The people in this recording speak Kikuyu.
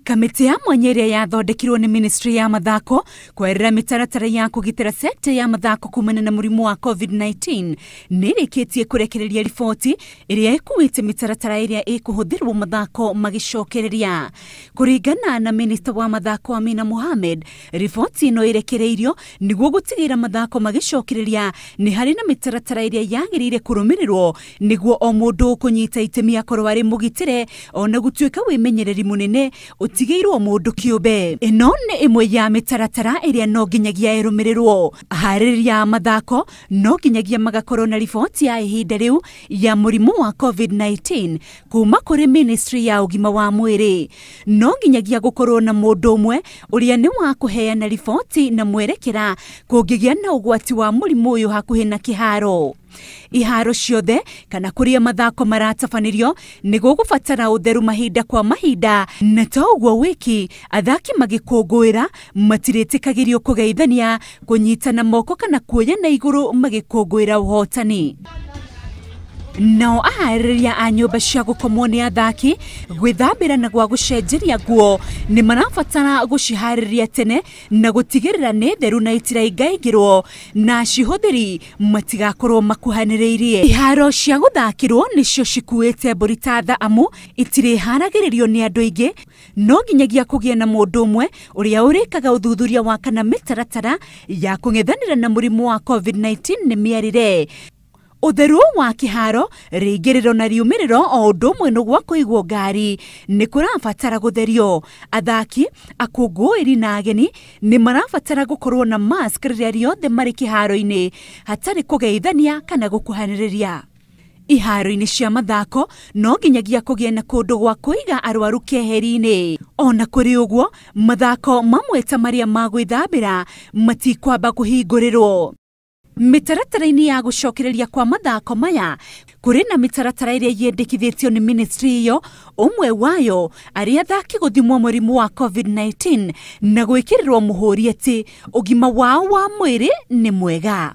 Kamĩtĩ ya mwanya ĩrĩa yathondekirwo nĩ ministry ya mathako kwerera mĩtaratara ya kũgitĩra sekta ya mathako kumana na mũrimũ wa COVID-19 nĩ ĩrĩkĩtie kũrekereria riboti ĩrĩa ĩkuĩte mĩtaratara ĩrĩa ĩkũhũthĩrwo mathako magĩcokereria. Kũringana na minista wa mathako Amina Mohamed, riboti ĩno ĩrekereirio nĩguo gũtigĩrĩra mathako magĩcokereria nĩ harĩ na mĩtaratara ĩrĩa yagĩrĩire kũrũmĩrĩrwo nĩguo o mũndũ ũkũnyita itemi akorwo arĩ mũgitĩre ona gũtuĩka wĩmenyereri mũnene ũtigĩirwo mũndũ kĩũmbe. Ĩno nĩ ĩmwe ya mĩtaratara ĩrĩa no nginyagia ĩrũmĩrĩrwo. Aharĩrĩria a mathako no nginyagia magakorwo na riboti ya ihinda rĩu ya mũrimũ wa COVID-19 kuma kũrĩ ministry ya ũgima wa mwĩrĩ. No nginyagia gũkorwo na mũndũ ũmwe ũrĩa nĩ wa kũheana riboti na mwerekera kũngĩgĩa na ũgwati wa mũrimũ ũyũ hakuhĩ na kĩharo. Iharo ciothe kana kũrĩa mathako maratabanĩrio nĩ gũgũbatara ũtheru mahinda kwa mahinda, na to ũguo wiki athaki magĩkũngũĩra matirĩtĩkagĩrio kũgeithania, kũnyitana moko kana kuoyana igũrũ magĩkũngũĩra ũhotani. Nao aharĩrĩria a nyũmba cia gũkomwo nĩ athaki gwĩthambĩra na gwa gũcenjeria nguo nĩ marabatara gũciharĩria tene na gũtigĩrĩra nĩ theru na itiraingaingĩrwo na cihũthĩri matigakorwo makuhanĩrĩirie. Iharo cia gũthakĩrwo nĩcio cikuĩte mbũri ta tha amu itirĩharagĩrĩrio nĩ andũ aingĩ, no nginyagia kũgĩa na mũndũ ũmwe ũrĩa ũrĩkaga ũthuthuria wa kana mĩtaratara ya kũng'ethanĩra na mũrimũ wa COVID-19 nĩ mĩarĩre. Ũtheru wa kĩharo, rĩingĩrĩro na riumĩrĩro o ũndũ ũmwe na gwa kũigwo ngari nĩ kũrabatara gũtherio. Athaki, akũngũĩri na ageni nĩ marabatara gũkorwo na mask rĩrĩa rĩothe marĩ kĩharo-inĩ hatarĩ kũgeithania kana gũkuhanĩrĩria. Iharo-inĩ cia mathako no nginyagia kũgĩe na kũndũ gwa kũiga arwaru keheri-inĩ. Ona kũrĩ ũguo, mathako mamwe ta marĩa ma gwĩthambĩra matikwamba kũhingũrĩrwo. Mĩtaratara-inĩ ya gũcokereria kwa mathako maya kũrĩ na mĩtaratara ĩrĩa yendekithĩtio nĩ ministry ĩyo, ũmwe wayo arĩ athaki gũthimwo mũrimũ wa COVID-19 na gwĩkĩrĩrwo mũhũri atĩ ũgima wao wa mwĩrĩ nĩ mwega.